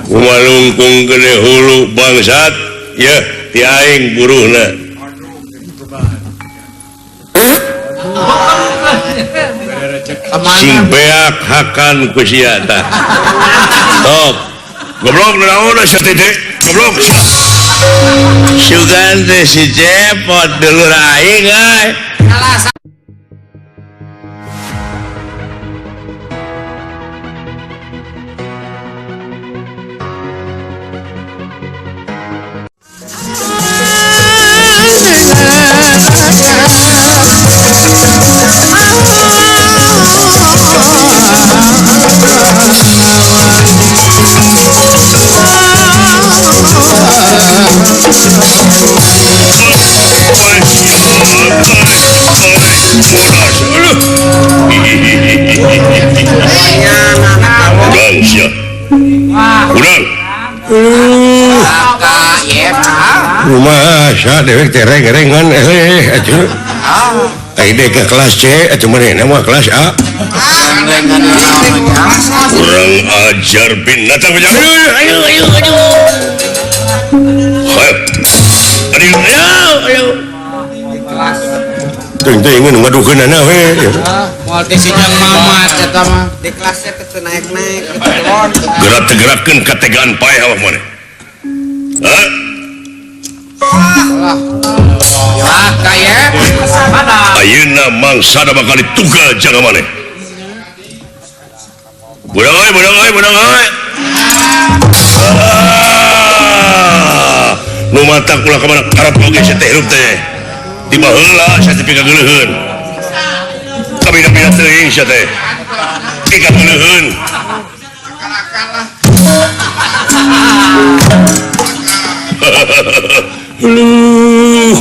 Kumalungkung gede hulu bangsat ya ti aing buruhna. Sing beak hakan ku sia tah. Tok. Goblok naon sia teh? Goblok. Sugan teh si Cepot dulur aing euy. Rumah dewek teh reng-rengan atuh. Ai dek ke kelas C atuh manehna mah kelas A. Kurang ajar binatang bejang. Ayo ayo ayo. Ayo ayo ayo. Teuing teuing ngadukeunana we. Moal teh si Jang Mamat eta mah. Di kelasnya teh naik-naik. Gerak tegerakeun kategaan paeh awak maneh. Hah? Ayeuna mangsa bakal ditugal jaga maneh. Budang euy, budang euy, budang euy. Nu matak ulah ka mana karep oge sia teh hirup teh. Di baheula sia teh pikageuleuheun. Kabina-bina teuing sia teh. Pikageuleuheun. Akal-akal lah. Aduh.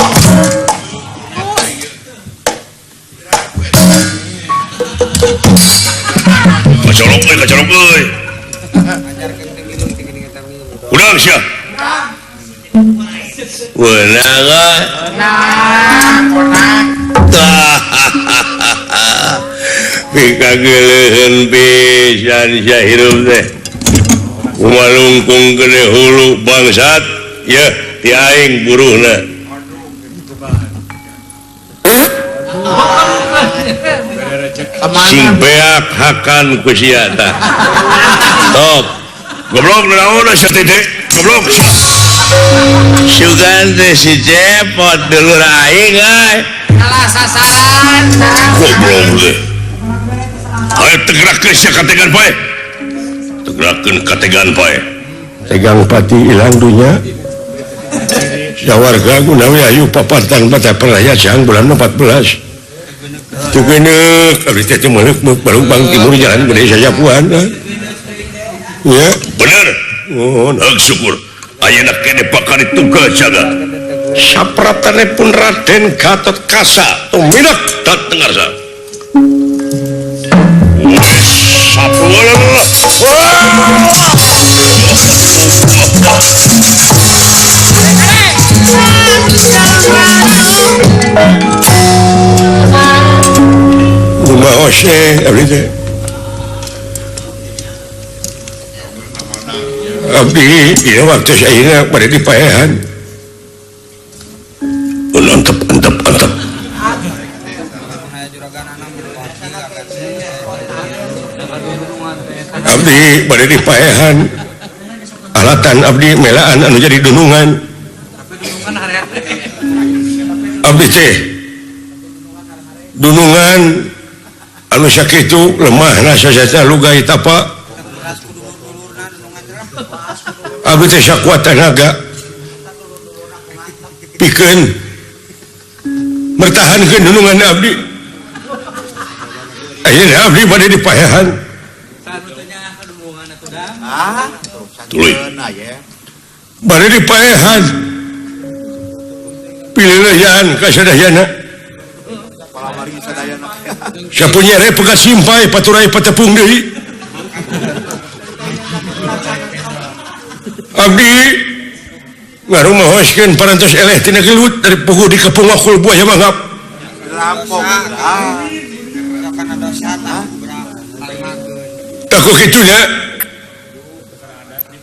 Kacolok euy, kacolok euy. Udang sia. Wenang euy. Wenang, Pikageuleuheun pisan sia hirup teh. Kumalungkung gede hulu bangsat ya ti aing buruhna. Sing beak hakan ku sia tah. Tok. Goblok naon sia teh? Goblok. Sugan teh si Cepot dulur aing euy. Salah sasaran. Goblok teh. Ayo tegerakeun sia kategan pae. Tegerakeun kategan pae. Tegang pati ilang dunya. Sawarga gunawi ayu papatan mata peraya siang bulan 14. Tukeneuk abdi teh meuleuh baru bang timur jalan gede sajapuan. Ya, bener. Oh, heuh syukur. Ayeuna kene bakal ditugal jaga. Sapratane pun Raden Gatot Kaca tumidak dateng arsa. Rumaos abdi teh. Abdi ieu waktu ayeuna bade dipaehan. Antep antep antep. Abdi bade dipaehan. Alatan abdi melaan anu jadi dunungan. Abdi teh dunungan anu sakitu lemahna sasata lugai tapa. Abdi teh sakuat tenaga pikeun mertahankeun dunungan abdi. Ayeuna abdi bade dipaehan. Tuluy. Bade dipaehan. Pileuleyan ka sadayana. Sapunyere pegat simpai paturai patepung deui. Abdi ngarumaoskeun parantos eleh tina gelut dari pugu di kepung wakul buaya mangap. Takut kitunya.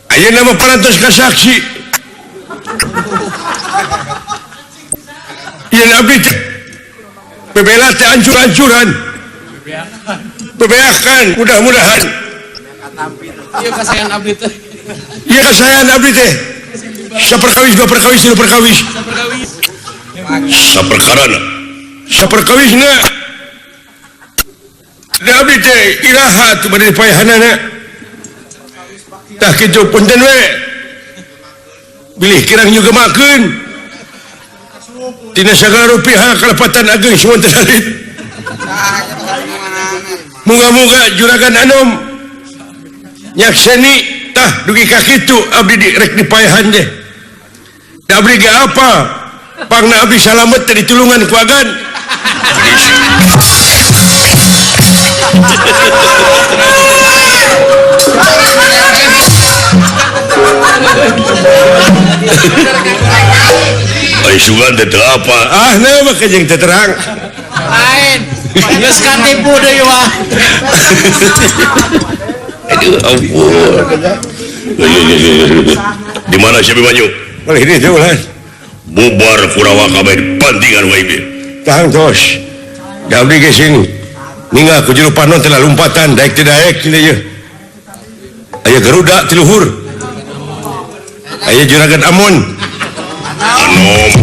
Ayeuna mah parantos ka saksi. Yen abdi teh bebela teh ancur-ancuran. Bebeakan mudah-mudahan. Ieu kasayan abdi teh. Ieu kasayan abdi teh. Saperkawis dua perkawis tilu perkawis. Saperkarana. Saperkawisna. Da abdi teh iraha teu bade paehanana. Tah kitu punten we. Bilih kirang nyugemakeun. Tina sagala rupiah kalepatan ageng suwon alit. Muga-muga juragan anom nyakseni tah dugi ka kitu abdi rek dipaehan teh. Da abdi ge apa? Pangna abdi salamet teh ditulungan ku agan. Ai sugan teh teu apa? Ah, na mah jeung teu terang. Lain. Geus katipu deui wah. Aduh, ampun. Di mana si Abimanyu? Boleh ini teh ulah. Bubar Kurawa kabeh pantingan wae ieu. Tang tos. Da abdi ge sing ninggal ku jero panon teh lompatan daek teu daek cenah ieu. Aya Garuda ti luhur. Aya Juragan Amon. Anom.